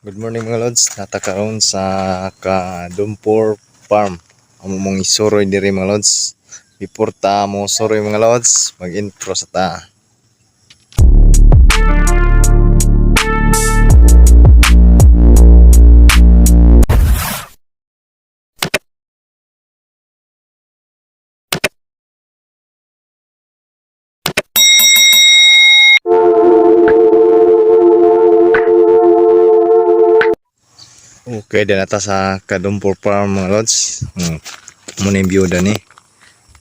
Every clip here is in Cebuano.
Good morning, mga lods. Naa ta karon sa Kadumpor Farm. Amo mong isuroy diri, mga lods. Before ta mo suroy, mga lods, mag-intro sa ta. Okay, diri ta sa Kadumpor Farm, mga lods. Mo na yung view dani.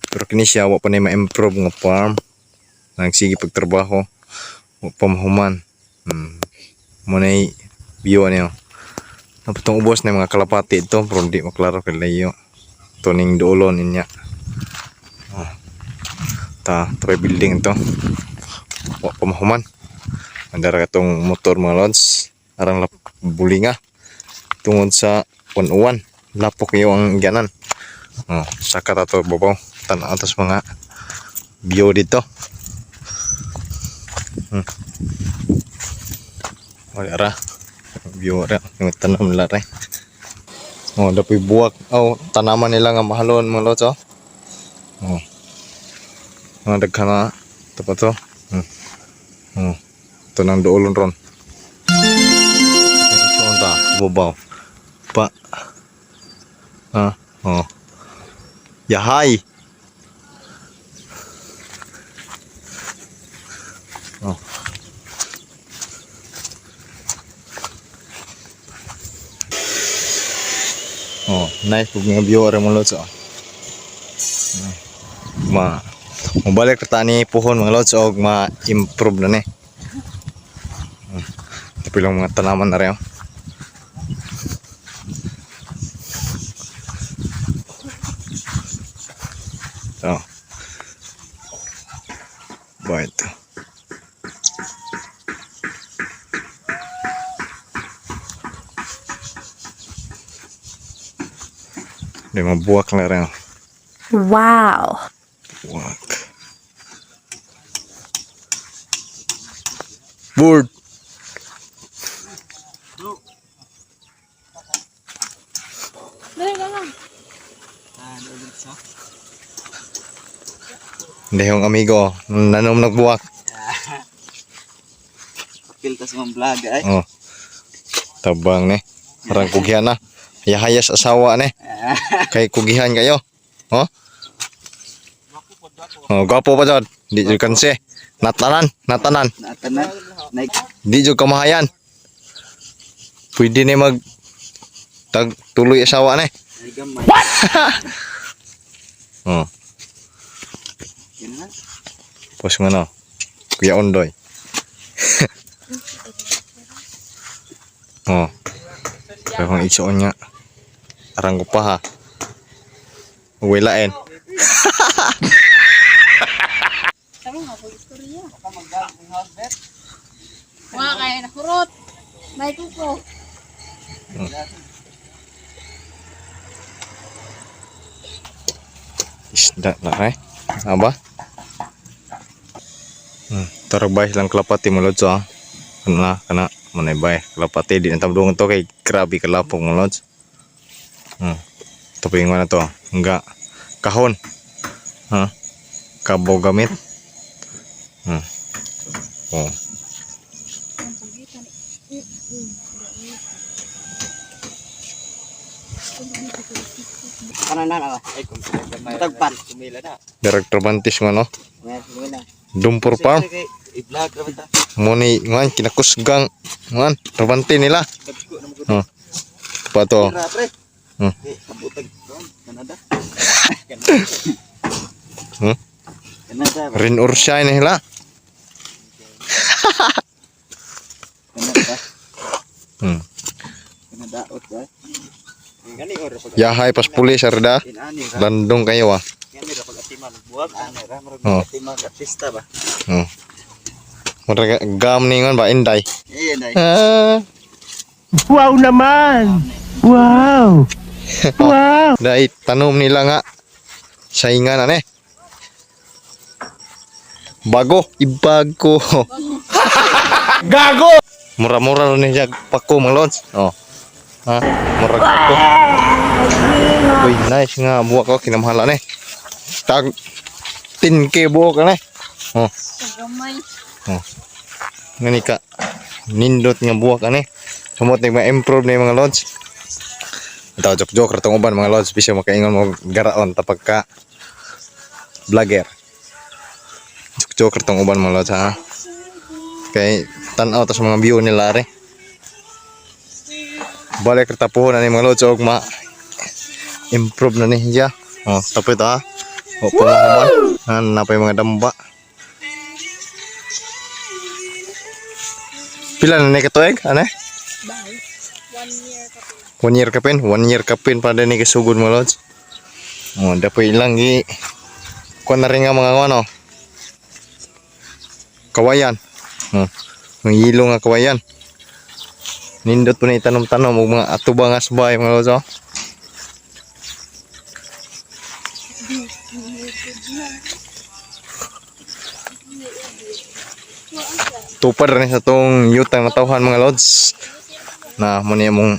Pero kini siya wa pa ni ma-improve nga farm. Nagsige pagtrabaho. Wa pa mahuman. Mo na yung view niyo. Napatong ubos na yung mga kalapati ito, pero di maklaro kay layo. Ito ning duolon niya. Oh. Ta, ito building ito. Wa pa mahuman. Andara katong motor, mga lods. Arang lap bulinga. Tungod sa uwan. Lapok iyo ang ganan. Oh, saka ta to babaw. Tan-aw tas mga view dito. Wala ra. View ra. Yung tanom nila re. Oh, dapoy buwak. Oh, tanaman nila nga mahalon, mga lods, oh. Oh. Mga daghan na. Ito pa to. Oh. Ito nang duolon ron. Ito ta, babaw. Pa. Ah, oh. Yahay. Oh. Oh, nice pug nga view ra, mga lods, oh. Ma mobalik ta ni puhon, mga lods, og ma-improve na ni. Ito lang mga tanaman na rin, oh. Oh. Ba ito. Di mabuwak na rin, oh. Wow. Buwak. Bird. Dali ka lang. Hindi yung amigo. Nanom nagbuwak. Piltas mong vlog ay. Oh. Tabang ni. Parang kugihan na. Hayahayas asawa ni. Kay kugihan kayo. Oh. Oh, gwapo pa jud. Di jud kanse. Natanan, natanan. Natanan. Naik Di jud kamahayan. Pwede ni mag tag tuloy asawa ni. ay gamay. Oh, Yan na. pos nga no. Kuya Ondoy. Oh. Kaya kung igsuon nga. Arang ko pa ha. Wilain. Tama nga po, istorya. Mga kaya na kurot. May kuko. Isda na eh. Aba? Tarag bay lang kalapati mo, lods, ah. Kana kana manay bay kalapati di na tabdungan to kay grabe kalapok mo, lods. Ito pa yung ano to. Nga kahon. Ha? Kabaw gamit. Oh. Kana na na. Ay kung tagpan. Kumila na. Direct Trabantis nga no. May kumila. Dumpur Farm. I-vlog ra ba ta? Muni man kinakusgang man trabante nila. Dagko na mo Oh. Ito pa to. Tira pre. Eh, kabutag ron Canada. Canada. Ba? Rin or shine nila. Canada. Canada ot ba? Gani or pag Yahay pas pulis arda. inani ra. Landong kayo ah. Gani ra pag atiman buwag ani ra murag Oh. atiman artista ba. Oh. Mura gam ningon ba inday. Eh, nay. Ah. Wow naman! Wow! Wow! Dai tanom nila nga. Saingan na ni. Bago, ibago. Gago! Mura-mura rin siya pako, mga lods. Oh. Ha? Murag pako. Uy, nice nga buwak ko kinamahala ni. Tag 10K buok na eh. Oh. Gamay. Oh. Ngani ka nindot nga buwak ani. Sumot ni ma-improve na yung mga lods. Ito, joke-joke ra tong uban, mga lods, bisyo makaingon mo garaon tapag ka vlogger. Joke-joke ra tong uban, mga lods, ha. Kay tan-aw ta sa mga view nila are. Balik ra tapuhon ani, mga lods, og ma improve na ni siya. Oh, tapos ito ha. Oh, pamahuman. Ah, napay mga damba. Pila na ni katuig? Ano? 1 year ka po. 1 year kapin? 1 year kapin pa din ni kasugod, mga lods. Oh, dapoy ilang gi kuan na rin nga mga ano. Kawayan. Oh, mga yilo nga kawayan. Nindot po na itanom-tanom og mga atuba nga subay, mga lods, oh. Tupad rin sa tong yutang na tawhan, mga lods. Na mo niya mong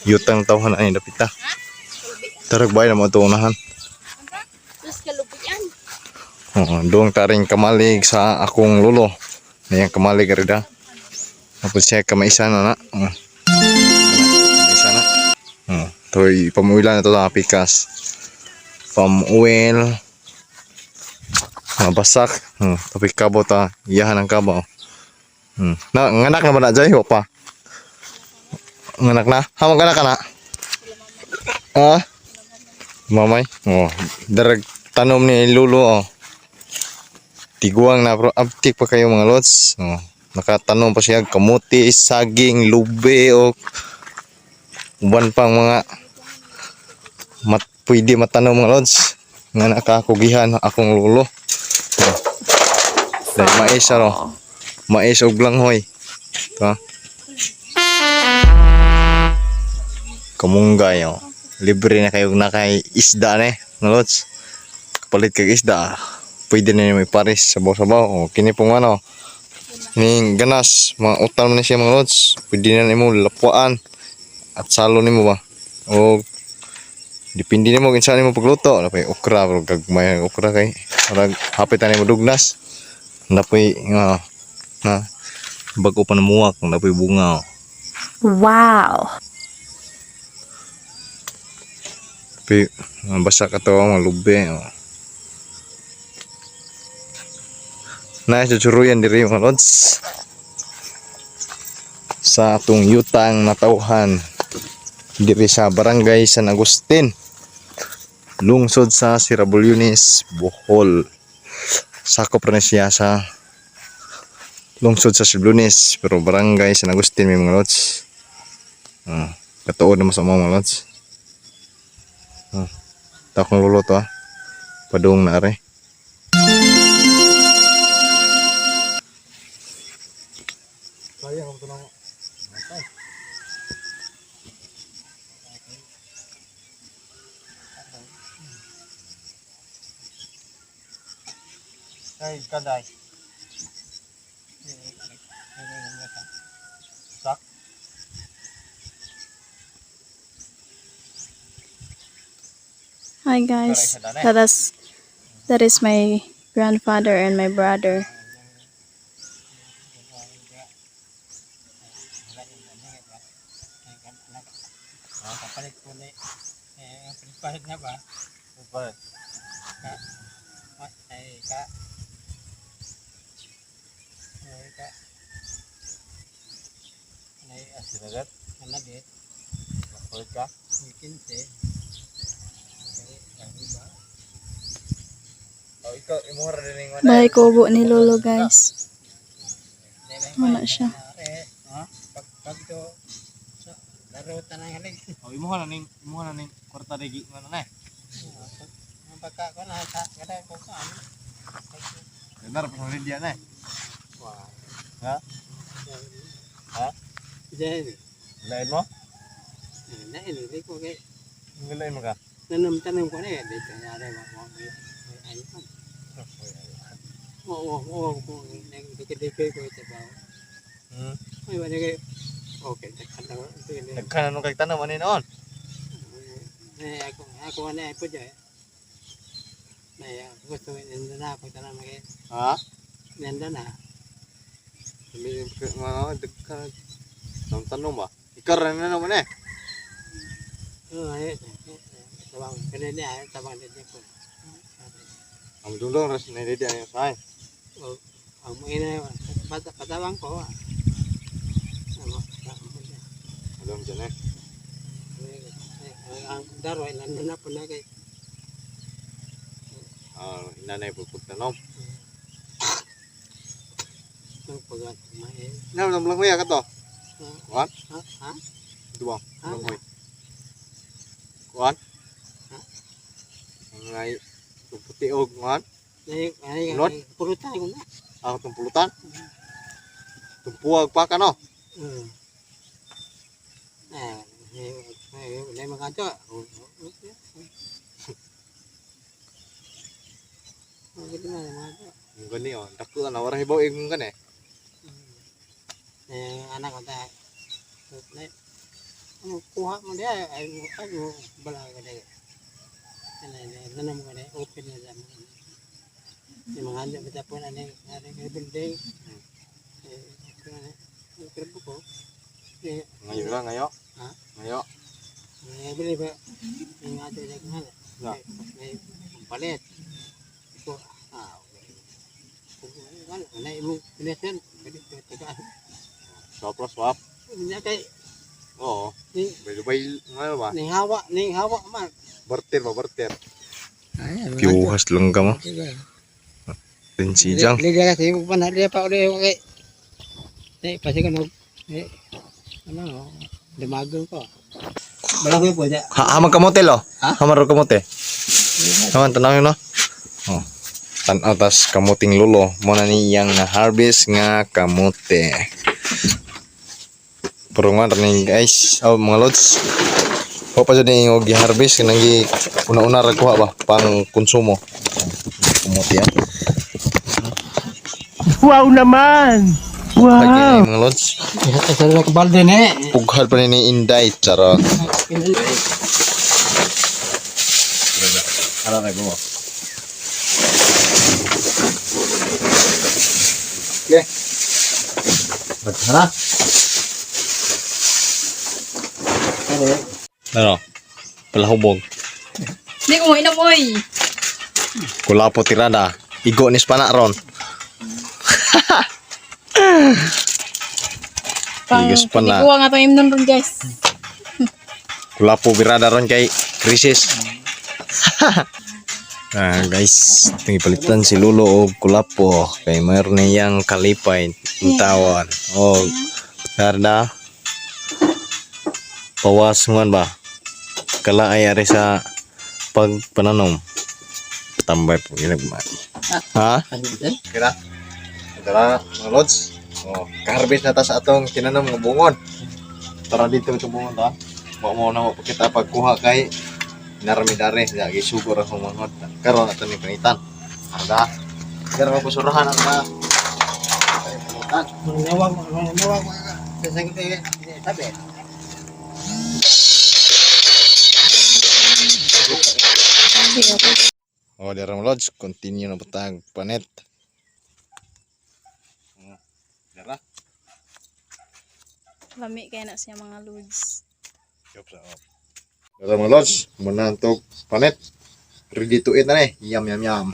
yutang tawhan ay dapita. Tarag bay na mo ito unahan. Tapos kalubian. Oo, doon taring kamalig sa akong lolo. Niyang kamalig rida. Tapos siya kamaisa na na. Oo. Kamaisa na. Oo. Toy, pamuwila na ito sa pikas. Pamuwil. Mabasak. Oo. Tapi kabo ta. Iyahan ang kabo. Na, nganak na ba na, Jay? Wa pa. Nganak na? Ha, maganak ka na? Ha? Mamay? Oh, darag tanom ni Lolo, oh. Tiguang na pero abtik pa kayo, mga lods. Oh, nakatanom pa siya kamuti, saging, lube o uban pang mga mat pwede matanom, mga lods. Nga nakakugihan akong lolo. Oh. Dahil mais ano, mais og langhoy. Ito. Ah. Kamunggay, oh. Libre na kayo na kay isda ne, mga lods. Kapalit kag isda, pwede na may pares sabaw-sabaw. O, kini pong ano, ning ganas, mga utal man ni siya, mga lods. Pwede na nimo lapuan at salo nimo ba. O depende nimo kinsa nimo pagluto. Napay okra pero gagmay ang okra kay murag hapit na nimo dugnas. Napoy nga na bago pa namuwak, napoy bunga. Oh. Wow. Pi, basa ka to mga lube. Oh. Nice churuyan diri, mga lods. Sa atong yutang natawhan diri sa Barangay San Agustin, lungsod sa Sirabulones, Bohol. Sakop rin siya sa lungsod sa Siblunes pero Barangay San Agustin may, mga lods. Ah, katuod naman sa mga lods. Ah, takong lulo to ah. Padung na are. Sayang ito lang. Ay, kaday. Sak. Hi guys. That is my grandfather and my brother. Kapalit ko ni eh palit na ba? Palit. Ka ay ka ay ka ay asiragat ana dit. Palit ka? 15. Kay ang iba. Oh, ikaw imo ra din. Balay kubo ni Lolo, guys. Muna siya. Ha? Pag pag to sa laro tanang halig. Oh, imo na ning kwarta digi nga na eh. Ang pagka ko na sa kada ko ka. Benar pa sa dia na eh. Wah. Ha? Ha? Jadi, Lain mo? na ini ko kay Lain mo ka. Nanam tanam ko na eh, dito na rin mo may ay pa. Oo, oo, ko nang dikit-dikit ko ito ba. Ay, wala kayo. Okay, daghan lang. Daghan na nung kay tanom ani noon. Eh, ako, ako na po dyan. Nay, gusto nanda na pagtanam kay Ha? nanda na. Sabi mga daghan. Ang tanom ba? Ikaw rin na naman eh. Oh, ay, tabang kanina ay tabang din po. Ang dulong ras na didi ang say. Oh, ang mga ina patabang ko. Ah. Ano, Alam dyan eh. Ang daro ay nanda na po na kay Ah, inanay po pagtanom. ang pag may Nam nam lang ka to. Kuan? ha ha Duwa. Ha? Lang Kuan? Ha? Ngay puti og kuan. Ay ay Lord? Pulutan ko na. Ako tong pulutan. Tumpuag pa ka no. Eh, eh, eh, mga to. Ang na mga to. Ang gani oh, dako na wala hibaw ing gani. Eh, anak ko ta. Ano kuha mo dia ay ay mo bala ka dia. Ano nanam ko dia open na dyan. Yung mga handa bita po na ni ni building. Eh, ano ko ko. Eh, Ngayo lang ngayo. Ha? Ngayo. May bili ba? Yung ato yung nga. Na. May palit. Ko ah okay. Kung wala na imo pinesan, pwede ko tagaan. Swap lah swap. Nya kay Oo. ni Bay-bay ngayo ba? ning hawa man. Barter ba barter. Ay, Piuhas lang ka mo. Tinsijang. Liga kasi mo pa na pa uli kay. Eh, pasi ko no. Eh, ano, dumago ko. Balang ko po dya. Ha, hamang kamote lo. Ha? Hamar ro kamote. Haman tanawin no. Oh. Tan-aw tas kamuting lulo mo na niyang na harvest nga kamote. Pero nga ni guys, oh, mga lods. Wa pa jud ni og gi-harvest kanang gi una-una ra kuha ba pang konsumo. Kamote ah. Wow naman! Lagi Wow! ni mga lods. Sa sa balde ne. Pughal pa ni ni Inday charot. Ara na ko. Okay. Baghara. Ano? Palahubog. Hindi ko mo inom, oy. Kulapo tirada. Igo ni spana ron. Pang Igas pa na. kuha nga itong imnon ron, guys. Kulapo birada ron kay krisis. Ah, guys, tingipalitan si Lolo og kulapo kay mayroon niyang kalipay ng tawon. O karda pawas ngon ba? Kala ay ari sa pagpananom. Tambay po ginagmay. Ha? Kira. Tara, mga lods. Oh, kaharbis na ta sa atong tinanom nga bungon. Tara dito itong bungon ta. Wa mo na mo kita pagkuha kay narami dare ya gisugor akong manghod. Karon ato ni panitan. Arda. Kaya mo basurahan ang na. Panitan. Nawag, nawag, sa sabi. Oh, dira mga lods, continue na patag panet. Oh, dira. Lami kaya na siya mga lods. Yup sa oh. Dira mga lods, muna ang tog panet. Ready to eat na ni. Yum yum yum.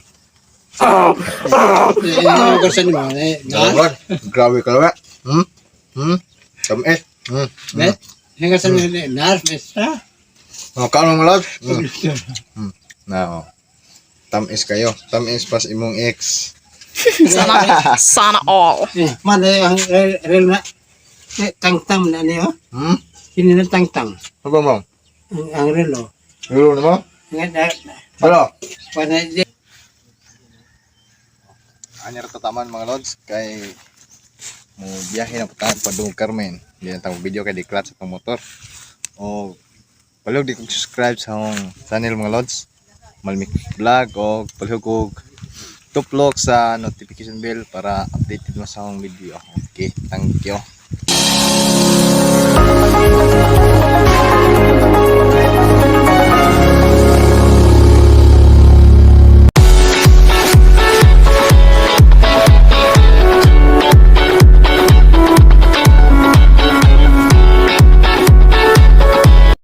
Eh, gusto ni mo eh. Dira mga lods, grabe ka ba? Tamis. Ne? Hanggang sa ni nar mesa. Oh, kaon mga lods. Na oh. Tamis kayo. Tamis pas imong ex. Sana, sana all. Eh, man eh ang rel na. Eh, tang-tang na niyo. Sino na tang-tang? Ano ba mo? Ang relo. Lulo na mo? Nga na. Hello. Pana di. Anyar tataman mga lods kay mo biyahe na putang padung Carmen. Di na tang video kay di clutch atong motor. O palihog di kog subscribe sa akong channel mga lods. Malmik Vlog o palihog og Tuplok sa notification bell para updated mo sa akong video. Okay, thank you.